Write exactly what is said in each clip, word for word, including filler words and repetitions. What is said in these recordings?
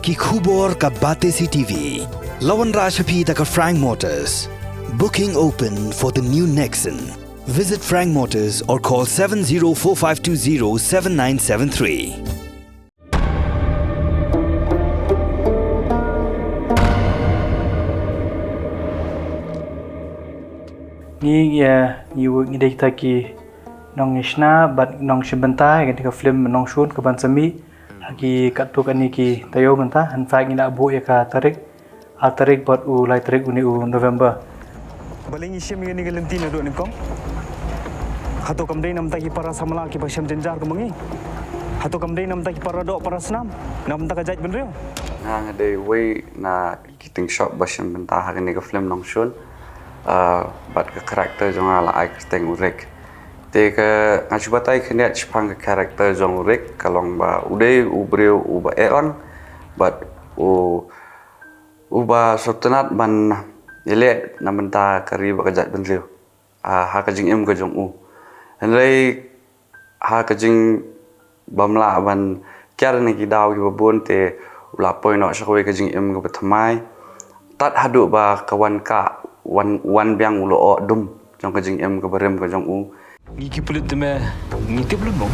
Ki khubor ka Batesi T V. La wanrah sha phi da ka Frank Motors. Booking open for the new Nexon. Visit Frank Motors or call seven zero four five two zero seven nine seven three. Ngi, eh, ngi, ngi dei kita ki nongshna bad nongshim bynta ïa kane ka film Nongshun kaban sa mih ha ki katto katne ki taïew mynta. In fact, ngi la buh ïa ka tarik, ar tarik bad u lai tarik une u November. Balei ngi shim ïa kane ka lynti naduh nyngkong? Hato kam dei na bynta ki para samla kiba shem jynjar kum ngi? Hato kam dei na bynta ki para doh para snam, na bynta ka jaitbynriew? Nga, nga dei uwei na ki tyngshop ba shem bynta ha kane ka film Nongshun, ah, bad ka character jong nga la ai kyrteng u Rick. Te ka, nga shu batai khyndiat shaphang ka character jong u Rick, ka long ba u dei u briew uba eh lang bad u, uba sngewtynnat ban ïaleh na bynta ka ri bad ka jaitbynriew, ah, ha ka jingim ka jong u. Hynrei ha ka jingbym lah ban kiar na ki daw kiba bun te u la poi noh sha kawei ka jingim kaba thymmai. Tad haduh ba ka wan kah, wan, wan biang u lyoh dum jong ka jingim kaba rim ka jong u. Ngi ki pulit te me, ngi tip lut mo.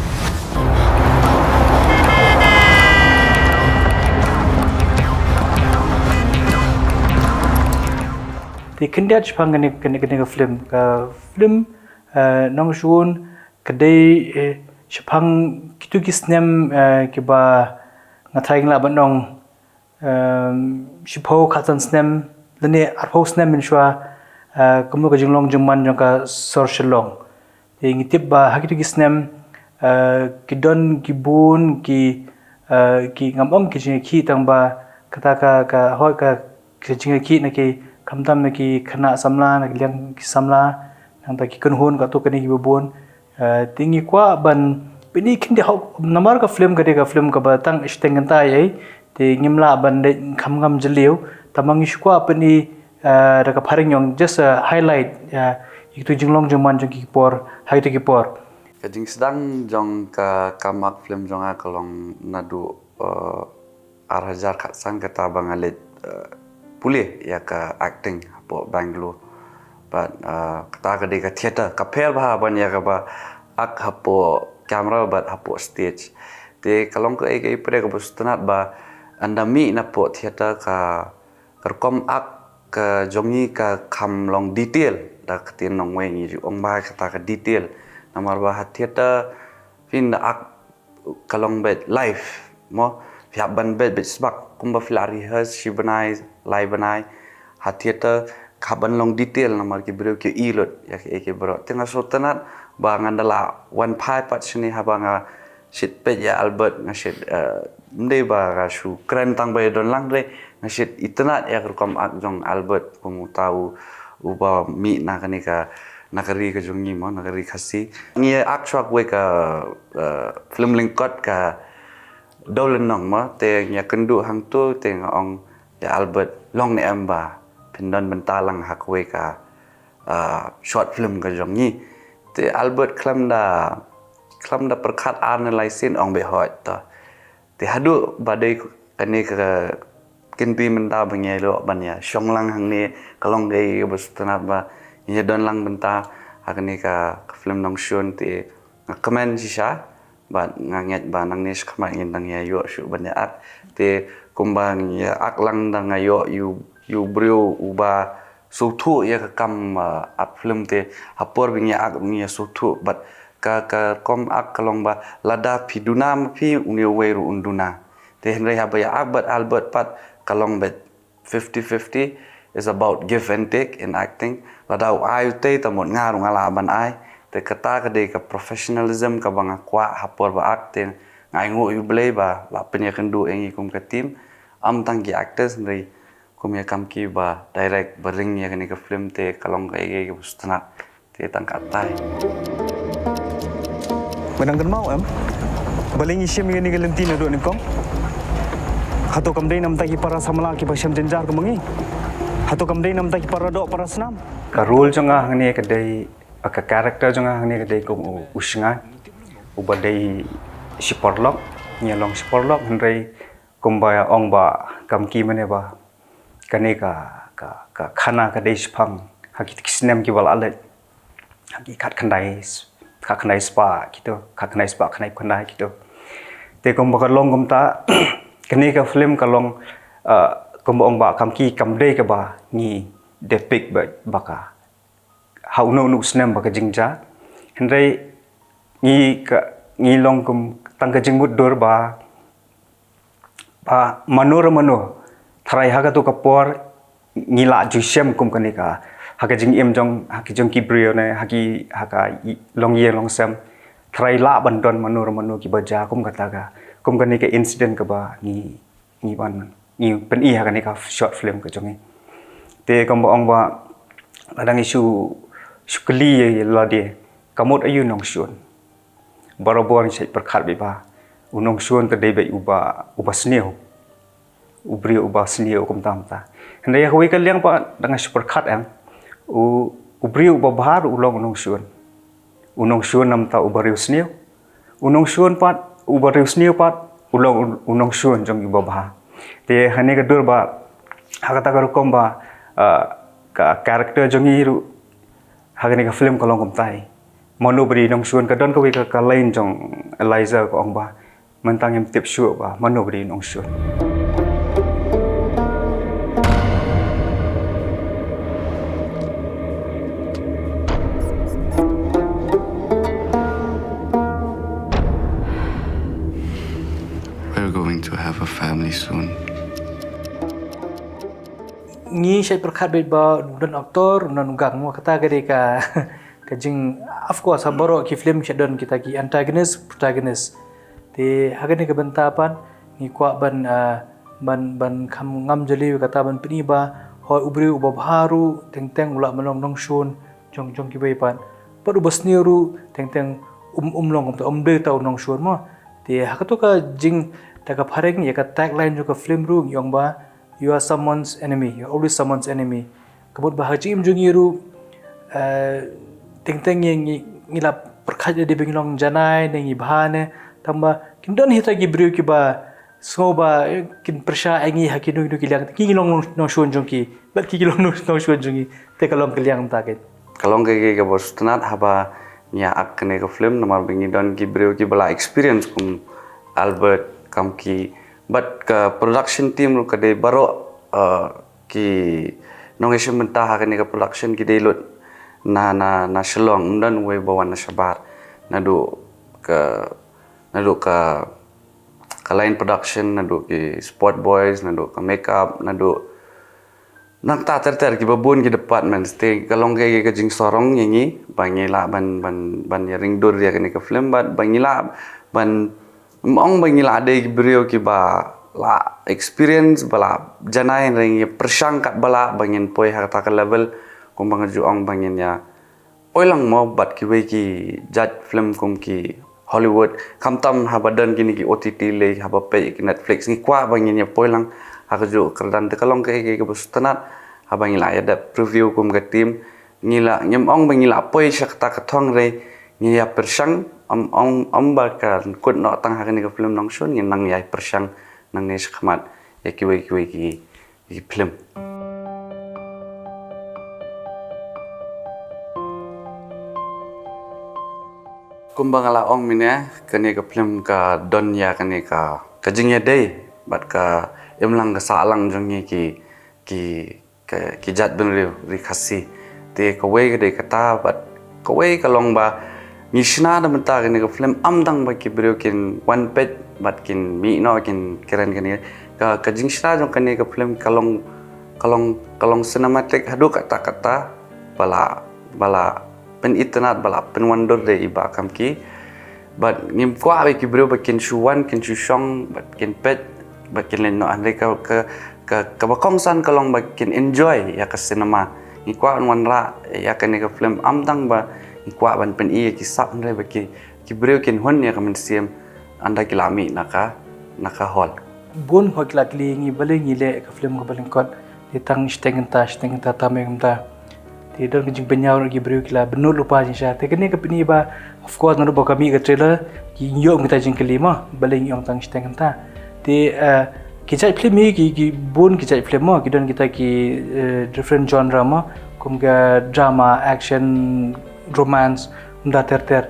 Te khyndiat shaphang kane, kane, kane ka film, ka film, eh, Nongshun, ka dei, eh, shaphang kito ki snem, eh, kiba nga tharai ngi lah ban ong, ehm, shiphew khatsan snem lane arphew snem mynshuwa, eh, kumno ka jinglong jingman jong ka sor Shillong. Te ngi tip ba ha kito ki snem, eh, ki don ki bun ki, eh, ki, ngam ong ki jingïakhih, tang ba kata ka, ka hoi ka, ka jingïakhih na ki, khamtam na ki khynnah samla, na ki liang ki samla, nangta ki kynhun katto katne kiba bun. Eh, te ngi kwah ban pyni khyndiat, namar ka film ka dei ka film kaba tang shiteng kynta ei. Te ngim lah ban leit kham ngam jylliew, tangba ngi shu kwah pyni, eh, da ka phareng jong, just a highlight, eh, ïa kito jinglong jingman jong ki por, ha kito ki por. Ka jingsdang jong ka kam act film jong nga ka long naduh, eh, ar hajar khatsan, kata ba nga leit, eh, pule ïa ka acting hapoh Bangalore. Bad, eh, kata ka dei ka theater, ka pher bha ban ïa kaba act hapoh camera bad hapoh stage. Te ka long kaei kaei pat kaba sngewtynnat ba ynda mih napoh theater, ka, ka rukom act ka jong ngi ka kham long detail, da ka ktien nongwei ngi ju ong ba kata ka detail. Namar ba ha theater phin da act ka long beit live mo, phi hap ban beit, beit sbak kumba phi la rehearse shi bnai lai bnai. Ha theater ka hap ban long detail namar ki briew ki ïohi lut ïa kiei kiei baroh. Te nga sngewtynnat ba ngan da lah wan phai pat shane haba nga shit peit ïa Albert, nga shit, eh, ym dei ba nga shu kren tang ba ïa don lang, hynrei nga shit itynnat ïa ka rukom act jong Albert, kum uta u, uba mih na kane ka, na ka ri ka jong ngi mo, na ka ri Khasi. Ngi act shuwa kawei ka, eh, film lyngkot, ka Dewlynnong mo, te ngi ïakynduh hangto, te nga ong ïa Albert, long ne em ba phin don bynta lang ha kawei ka, ah, short film ka jong ngi. Te Albert khlem da, khlem da pyrkhat ar ne lai sien ong beit hooid to. Te haduh ba dei kane ka kynti mynta ba ngi ïa ïoh ban ïa shong lang hangne, ka long kaei kaba sngewtynnat ba ngi ïa don lang bynta ha kane ka, ka film Nongshun. Te nga kmen shisha bad nga ngeit ba nangne shakhmat ngin dang ïa ïoh shuh ban ïa act. Te kumba ngi ïa act lang, dang ïa ïoh ïa u, ïa u briew uba sngewthuh ïa ka kam, ah, act film. Te ha por ba ngi ïa act ngi ïa sngewthuh bad ka, ka rukom act ka long ba lada phi duna ma phi, une uwei ruh un duna. Te hynrei haba ïa act bad Albert pat ka long beit fifty fifty, is about give and take in acting. Lada u ai u tei, te mut nga ruh nga lah ban ai. Te kata ka dei ka professionalism kaba nga kwah ha por ba act. Te nga ainguh ïa U Blei ba la pynïakynduh ïa ngi kum ka team. Ym tang ki actors, hynrei kum ïa kam ki ba direct, ba ring ïa kane ka film, te ka long kaei kaei kaba sngewtynnat. Te tang katei. Ba dang kynmaw em, balei ngi shim ïa kane ka lynti naduh nyngkong? Hato kam dei na bynta ki para samla kiba shem jynjar kum ngi? Hato kam dei na bynta ki para doh para snam? Ka role jong nga hangne ka dei, ka character jong nga hangne ka dei kum u, u Shngain, uba dei shi paralok, ngi long shi paralok, hynrei Kumba ïa ong ba kam ki mane ba kane ka, ka, ka khana ka dei shipang ha ki, ki snem kiba la leit, ha ki khatkhyndai, khatkhyndai spah kito, khatkhyndai spah khyndaiphew khyndai kito. Te kumba ka long kumta, kane ka film ka long, uh, kumba ong ba kam ki kam dei kaba ngi depict ba, ba ka ha uno uno u snem ba ka jingjia. Hynrei ngi ka, ngi long kum tang ka jingmutdur ba, ba mano re mano, tharai ha kato ka por ngi la ju shem kum kane ka, ha ka jingim jong, ha ki jong ki briew ne, ha ki, ha ka i, longïing longsem, tharai lah ban don mano re mano kiba jia kum kata ka, kum kane ka incident kaba ngi, ngi ban, ngi pyni ha kane ka short film ka jong ngi. Te kumba ong ba, lada ngi shu, shu kylli ïa lade, ka mut aïu u nongshun. Barabor ngi shait pyrkhat beit ba u nongshun ka dei beit uba, uba sniew. U briew uba sniew kumta kumta. Hynrei ha kawei ka liang pat da nga shu pyrkhat em, u, u briew uba bha ruh u long u nongshun. U nongshun namar u briew sniew. U nongshun pat, u briew sniew pat u long u, u nongshun jong uba bha. Te ha kane ka dur ba, ha kata ka rukom ba, uh, ka character jong ngi ruh ha kane ka film ka long kumta hi. Mano ba dei u nongshun, ka don kawei ka, ka line jong Eliza ka ong ba, mynta ngim tip shuh ba mano ba dei u nongshun. We're going to have a family soon. Ngi shait pyrkhat beit ba u don actor, u don u gang, mo, kata ka dei ka, ka jing, of course, ha baroh ki film shait don kita ki antagonist, protagonist. Te ha kane ka bynta pat ngi kwah ban, ah, ban, ban kham ngam jylliew kata ban pyni ba hooid u briew uba bha ruh teng teng u lah ban long nongshun jong, jong kiwei pat. Pat uba sniew ruh teng teng um, um long kumta, um dei ta u nongshun, mo. Te ha kato ka jing, ta ka phareng ïa ka tagline jong ka film ruh ngi ong ba, "You are someone's enemy, you're always someone's enemy." Ka mut ba ha ka jingim jong ngi ruh, eh, teng teng ngi, ngi, ngi la pyrkhat ïa lade ba ngi long janai ne ngi bha ne, tangba kin don hi ta ki briew kiba sngew ba, eh, kin pyrshah ïa ngi ha kino kino ki liang, ki ngi long nong, nongshun jong ki, bad ki, ki long nong, nongshun jong ngi. Te ka long ka liang ta ka. Ka long kaei kaei kaba sngewtynnat haba ngi ïa act kane ka film namar ba ngi don ki briew kiba la experience kum Albert, kam ki, bad ka production team ruh ka dei baroh, eh, ki nongïashim bynta ha kane ka production ki dei lut na, na, na Shillong, ym don uwei ba wan na shabar. Naduh ka, naduh ka, ka line production, naduh ki spot boys, naduh ka makeup, naduh nangta ter ter kiba bun ki departments. Te ka long kaei kaei ka jingsarong ïa ngi ba ngi lah ban, ban, ban ïa ring dur ïa kane ka film bad ba ngi lah ban, ym ong ba ngi lah dei ki briew kiba la experience ba la janai, hynrei ngi pyrshang katba lah ba ngin poi ha kata ka level kumba nga ju ong ba ngin ïa poi lang mo bad kiwei ki jait film kum ki Hollywood, khamtam haba don kine ki O T T lei, haba peit ki Netflix, ngi kwah ba ngin ïa poi lang ha kajuh ka kyrdan. Te ka long kaei kaei kaba sngewtynnat haba ngi la ïa dep preview kum ka team. Ngi la, ngim ong ba ngi la poi sha kata ka thong, hynrei ngi ïa pyrshang, ym ong, ym ba kan kut noh tang ha kane ka film nongshun, ngi nang ïa pyrshang nangne shakhmat ïa kiwei kiwei ki, ki film. Kumba nga la ong mynne, kane ka film ka don ïa kane ka, ka jingïadei bad ka imlang ka sahlang jong ngi ki, ki, ka, ki jait bynriew ri Khasi. Te kawei ka dei kata bad kawei ka long ba ngi shna da mynta kane ka film, ym tang ba ki briew kin wan peit bad kin mih noh kin kren kane. Ka, ka jingshna jong kane ka film ka long, ka long, ka long cinematic haduh katta katta, ba la, ba la pynitynnad, ba la pynwandur da i Bah Kamki. Bad ngim kwah ba ki briew ba kin shu wan, kin shu shong bad kin peit bad kin leit noh, hynrei ka, ka, ka, kaba kongsan ka long ba kin enjoy ïa ka cinema. Ngi kwah ban wanrah ïa kane ka film, ym tang ba ngi kwah ban pyni ïa ki sap, hynrei ba ki, ki briew kin hun ïa ka mynsiem ynda ki la mih na ka, na ka hall. Bun hok ki la kylli ïa ngi balei ngi leh ka film kaba lyngkot. Te tang shiteng kynta, shiteng kynta, tang kynta. Te don ka jingpynïaw ruh, ki briew ki la bynnud lypa jingshisha. Te kane ka pyni ba, of course, naduh ba ka mih ka trailer, ki ïoh ïa kita jingkylli mo, balei ngi ong tang shiteng kynta. Te, eh, Ki jait film hi, ki, ki bun ki jait film mo, ki don kita ki, eh, different genre mo, kum ka drama, action, romance, kumta ter ter.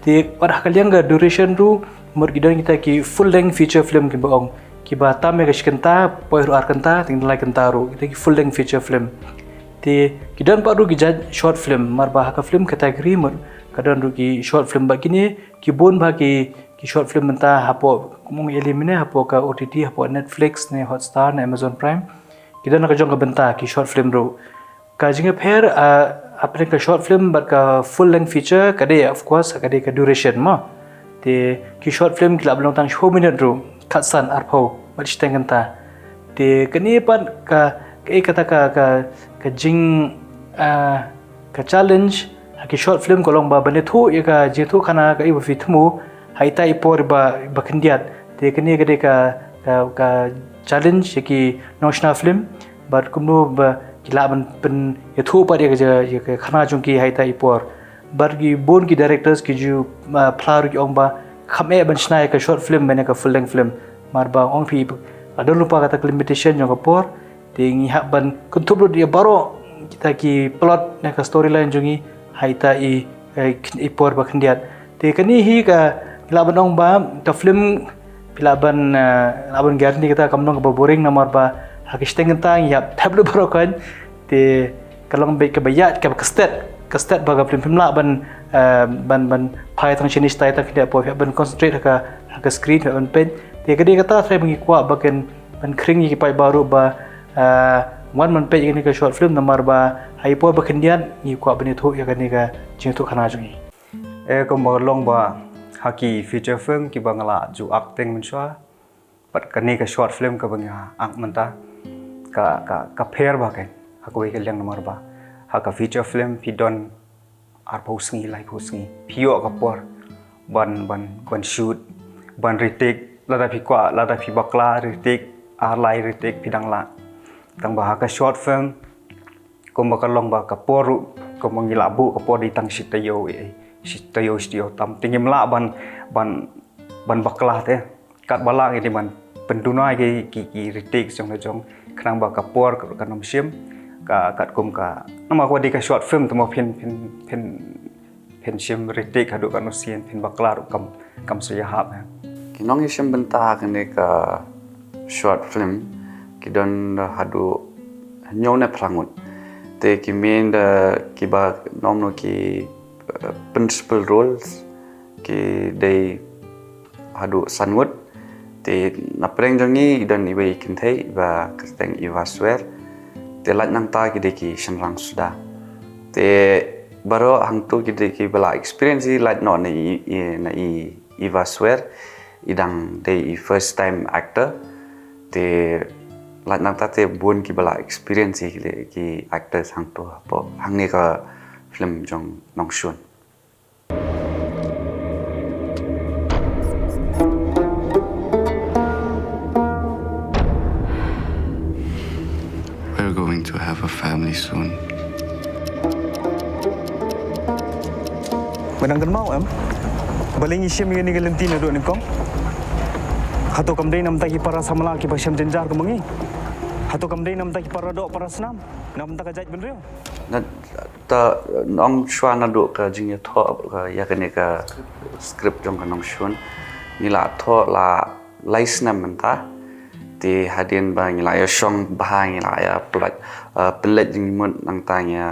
Te wat ha ka liang ka duration ruh, mut ki don kita ki full length feature film kiba ong, kiba tam ïa ka shi kynta, poi ruh ar kynta, teng teng lai kynta ruh, kita ki full length feature film. Te ki don pat ruh ki jait short film, namar ba ha ka film category mut ka don ruh ki short film, bad kine ki bun bha ki, ki short film mynta hapoh, kum ong ïa lade mynne, hapoh ka O T T, hapoh Netflix ne Hotstar ne Amazon Prime. Ki don ha ka jong ka bynta ki short film ruh. Ka jingïapher, ah, hapdeng ka short film bad ka full length feature ka dei, of course, ka dei ka duration mo. Te ki short film ki lah ban long tang shiphew minit ruh, khatsan, arphew, bad shiteng kynta. Te kane pat ka, ka, eh, kata ka, ka, ka jing, ah, ka challenge ha ki short film ka long ba ban ïathuh ïa ka jingïathuhkhana ka, eh, ba phi thmu ha ita i por ba, ba khyndiat. Te kane ka dei ka, ka, ka challenge ïa ki nongshna film, bad kumno ba ki lah ban pynïathuh pat ïa ka, ïa ka khana jong ki ha ita i por. Bad ki bun ki directors ki ju, ah, phla ruh ki ong ba kham eh ban shna ïa ka short film ban ïa ka full length film, namar ba ong phi, ah, don lypa kata ka limitation jong ka por. Te ngi hap ban kynthup lut ïa baroh kita ki plot ne ka storyline jong ngi ha ita i, eh, i por ba khyndiat. Te kane hi ka, ngi lah ban ong ba ka film, phi lah ban, eh, lah ban guarantee kata kam long kaba boring, namar ba ha ka shiteng kynta ngi hap thep lut baroh kan. Te ka long beit kaba ïaid, kaba ka stet, ka stet ba ka film, phim lah ban, eh, ban, ban phai tang shane shatai tang khyndiat por, phi hap ban concentrate ha ka, ha ka screen, phi hap ban peit. Te ka dei kata trai ba ngi kwah ba kan ban khring ïa ki paidbah ruh ba, ah, wan ban peit ïa kane ka short film, namar ba ha i por ba khyndiat ngi kwah ban ïathuh ïa kane ka jingïathuhkhana jong ngi. Eh, kumba long ba ha ki feature film kiba nga la ju acting mynshuwa, bad kane ka short film kaba nga act mynta, ka, ka, ka pher bha ka ha kawei ka liang, namar ba ha ka feature film phi don arphew sngi, laiphew sngi, phi ïoh ka por ban, ban, ban shoot, ban retake, lada phi kwah, lada phi bakla retake ar lai retake phi dang lah. Tang ba ha ka short film, kumba ka long ba ka por ruh, kumba ngi lah buh ka por dei tang shi taïew, eh, shi taïew, shi taïew tam. Te ngim lah ban, ban, ban bakla te. Katba lah ngi dei ban pynduna ki, ki, ki retake jong la jong, khnang ba ka por ka, kan ym shim, ka, katkum ka, namar ka dei ka short film te mo, phin, phin, phin, phin shim retake haduh katno sien, phin bakla ruh kam, kam sa ïahap, eh. Ki nongïashim bynta ha kane ka short film ki don haduh hynñiew ne phra ngut. Te ki main da kiba nongno ki, eh, principal roles ki dei haduh san ngut. Te na pdeng jong ngi don iwei i kynthei ba kyrteng Eva Swer. Te lait nangta ki dei ki shynrang suda. Te baroh hangto ki dei kiba la experience, i lait noh na i, i, na i Eva Swer, i dang dei i first time actor. Te lait nangta te bun kiba la experience ki, ki actors hangto hapoh hangne ka film jong Nongshun. We're going to have a family soon. Me dang kynmaw em? Balei ngi shim ïa kane ka lynti naduh nyngkong? Hato kam dei na bynta ki para samla kiba shem jynjar kum ma ngi? Hato kam dei na bynta ki para doh para snam, na bynta ka jaitbynriew? Na, ta, ong shuwa naduh ka jingïathoh ka, ïa kane ka script jong ka Nongshun, ngi la thoh la lai snem mynta. Te hadien ba ngi la ïa shong bha, ngi la ïa pynlait, eh, pynlait jingmut, nangta ngi ïa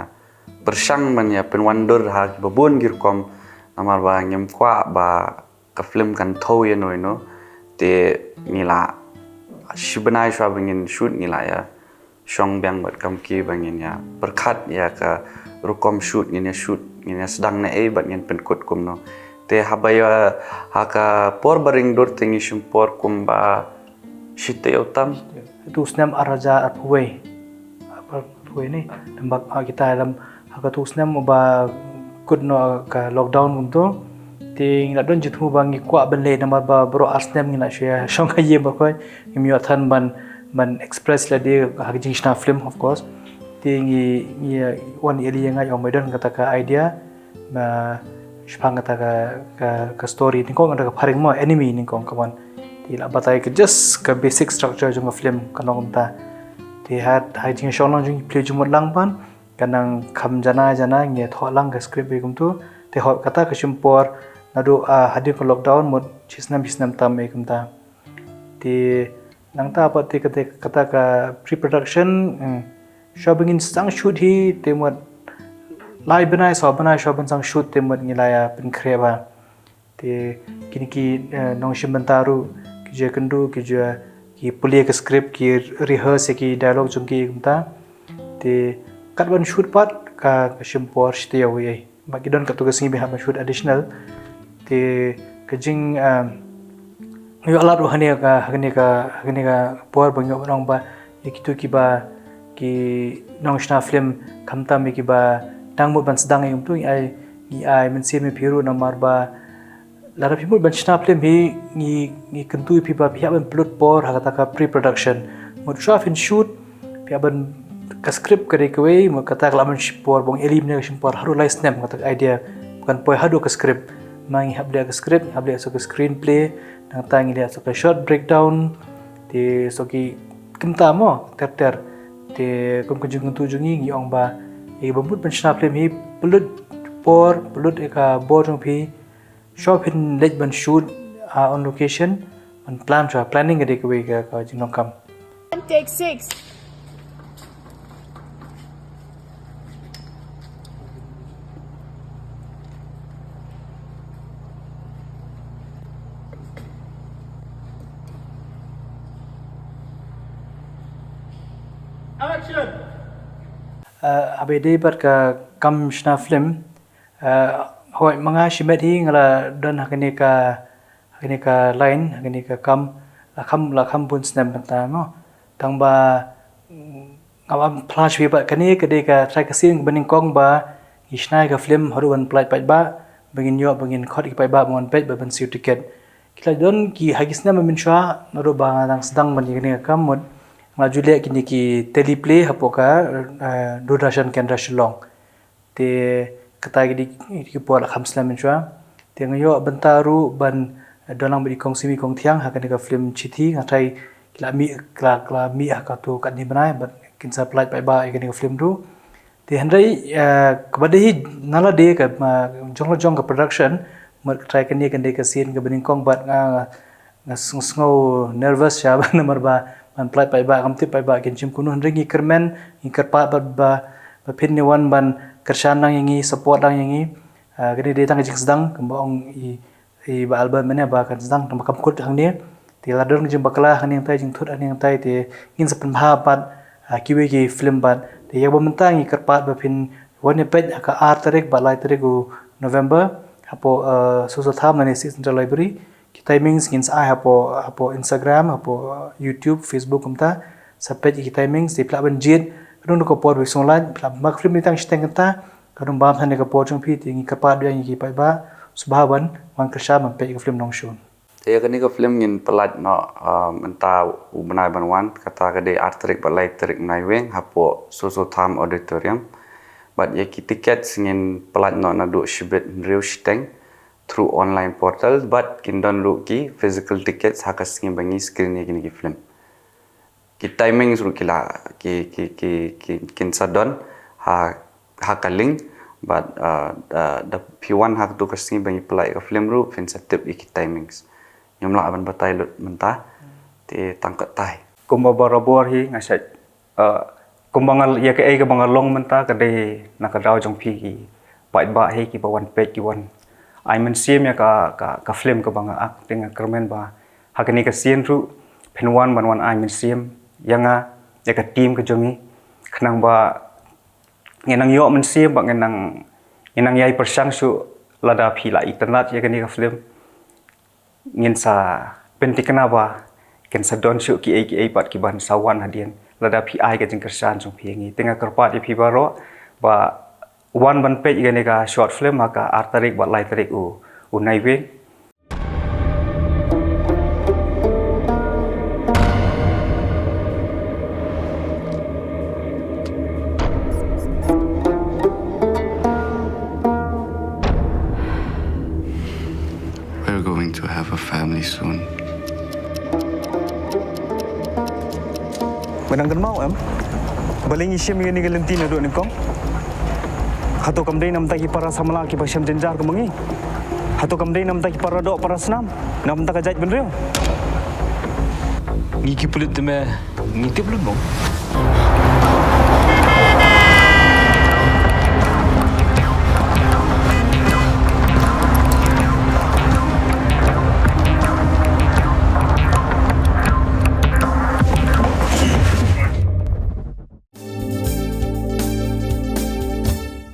pyrshang ban ïa pynwandur ha kiba bun ki rukom, namar ba ngim kwah ba ka film kan thew ïano ïano. Te ngi la, shi bnai shuwa ba ngin shoot, ngi la ïa shong biang bad kam ki ba ngin ïa pyrkhat ïa ka rukom shoot, ngin ïa shoot, ngin ïa sdang naei bad ngin pynkut kumno. Te haba ïa, ha ka por ba ring dur te ngi shim por kumba shi taïew tam. Haduh u snem ar hajar arphew wei. Arphew wei ne. Namar ha kita lam ha kato u snem uba kut noh ka lockdown kumto. Te ngi la don jingthmu ba ngi kwah ban leh namar ba baroh ar snem ngi la shu ïa shong ha ïing baroh khoit. Ngim ïoh than ban, ban express lade ha ka jingshna film, of course. Te ngi, ngi wan ïa lade, nga ong ba don kata ka idea ba shaphang kata ka, ka, ka story nyngkong, kata ka phareng mo, Enemy nyngkong ka wan. Ngi la batai ka just ka basic structure jong ka film ka long kumta. Te ha ha jingshong lang jong ngi plie jingmut lang ban ka nang kham jana jana ngi thoh lang ka script ïa kumtu. Te hooid kata ka shim por naduh ah, hadien ka lockdown mut shisnem shisnem tam ïa kumta. Te nangta pat te kata kata ka pre-production hmm. Shuwa ba ngin sdang shoot hi te mut lai bnai saw bnai shuwa ban sdang shoot te mut ngi la ïa pynkhreh ba. Te kine ki eh, nongshim bynta ruh ki ju kynduh ki ju ki pule ka script ki rehearse ïa ki dialogue jong ki kumta. Te kat ban shoot pat ka ka shim por shi taïew ïa. Ba ki don katto ka sngi ba hap ban shoot additional. Te ka jing eh, ïoh lad ruh hane ka hane ka hane ka por ba ngi ïoh ban ong ba ïa kitu kiba ki nongshna film khamtam ïa kiba dang mut ban sdang ïa kumtu ngi ai ngi ai mynsiem ïa phi ruh namar ba lada phi mut ban shna film hi ngi ngi kyntu ïa phi ba phi hap ban pynlut por ha kata ka pre-production. Mut shuwa phin shoot phi hap ban ka script ka dei kawei mut kata ka la ban shim por ba ong eli mynne ka shim por haduh lai snem kata ka idea. Kan poi haduh ka script. Ma ngi hap leh ka script, ngi hap leh sa ka screenplay, nangta ngi leh sa ka shot breakdown. Te so ki kumta mo ter ter. Te kum ka jingkyntu jong ngi ngi ong ba ïa kiba mut ban shna film hi pynlut por pynlut ïa ka bor jong phi. Shuwa phin leit ban shoot ha on location ban plan shuwa planning ka dei kawei ka ka jingdonkam. Take six. Action. Uh, haba ïadei bad ka kam shna film, uh, hooid ma nga shimet hi nga la don ha kane ka ha kane ka line ha kane ka kam la kham la kham bun snem mynta mo. Tang ba mm, ngam am phla shwa ba kane ka dei ka trai ka sien kaba nyngkong ba ngi shna ïa ka film haduh ban pyllait paidbah ba ngin ïoh ba ngin khot ïa ki paidbah ba ngan peit ba ban siew tiket. Ki la don ki ha ki snem ba mynshuwa naduh ba nga dang sdang ban ïa kane ka kam mut nga la ju leh kine ki teleplay hapoh ka eh, Doordarshan Kendra Shillong. Te kata ki dei ki por la kham slem mynshuwa. Te nga ïoh bynta ruh ban don lang bad i kong Simi kong Thiang ha kane ka film Chithi nga trai ki la mih ki la ki la mih ha katu katne bnai bad kin sa pyllait paidbah ïa kane ka film ruh. Te hynrei eh, kaba dei hi na lade ka ma jong la jong ka production mut ka trai kane ka dei ka sien kaba nyngkong bad nga nga sng- sngew nervous sha ba namar ba ban pyllait paidbah ngam tip paidbah kin shim kumno hynrei ngi kyrmen ngi kyrpad bad ba ba phin ïa wan ban kyrshan lang ïa ngi support lang ïa ngi. Ah, kane dei tang ka jingsdang kumba ong i i ba Albert mynne ba kan sdang tang ba kam kut hangne. Te la don ka jingbakla hangne nangtai jingthut hangne nangtai te ngin sa pynbha pat ah, kiwei ki film pat te ïa ba mynta ngi kyrpad ba phin wan ïa peit ha ka ar tarik bad lai tarik u November hapoh ah, Soso Tham lane Sixth Central Library. Ki timings ngin sa ai hapoh hapoh Instagram hapoh uh, YouTube Facebook kumta sa peit ki timings te phi lah ban jied ka dong ka por ba sngewlait phi lah ban ba ka film ni tang shiteng kata ka dong bam than ka por jong phi te ngi kyrpad ïa ngi ki paidbah sngewbha ban wan kyrshan ban peit ka film Nongshun. Te ïa kane ka film ngin pyllait noh uh, mynta u bnai ban wan kata ka dei ar tarik bad lai tarik Naiwieng hapoh Soso Tham Auditorium. Bad ïa ki tickets ngin pyllait noh naduh shibit hynriew shiteng through online portal bad kin don ruh ki physical tickets ha ka sngi ba ngi screen ïa kine ki film. Ki timings ruh ki la ki ki ki ki kin sa don ha ha ka link bad uh, uh, da phi wan ha katu ka sngi ba ngi pyllait ka film ruh phin sa tip ïa ki timings. Ngim lah ban batai lut mynta te tang kattai. Kumba barabor hi nga shait Uh, kumba nga ïa kaei kaba nga long mynta ka dei na ka daw jong phi ki paidbah hi kiba wan peit ki wan ai mynsiem ïa ka ka ka film kaba nga act te nga kyrmen ba ha kane ka sien ruh phin wan ban wan ai mynsiem ïa nga ïa ka team ka jong ngi khnang ba ngin nang ïoh mynsiem ba ngin nang ngin nang ïai pyrshang shuh lada phi la itynnad ïa kane ka film. Ngin sa pynthikna ba kin sa don shuh kiei kiei pat kiban sa wan hadien lada phi ai ka jingkyrshan jong phi ïa ngi. Te nga kyrpad ïa phi baroh ba wan ban peit ïa kane ka short film ha ka ar tarik bad lai tarik u u Naiwieng. We're going to have a family soon. Ba dang kynmaw em? Balei ngi shim ïa kane ka lynti naduh nyngkong? Hato kam dei namta ki para samla kiba shem jynjar kum ngi? Hato kam dei namta ki para doh para snam, namta ka jaitbynriew? Ngi ki pulit te me, ngi tip lut mo.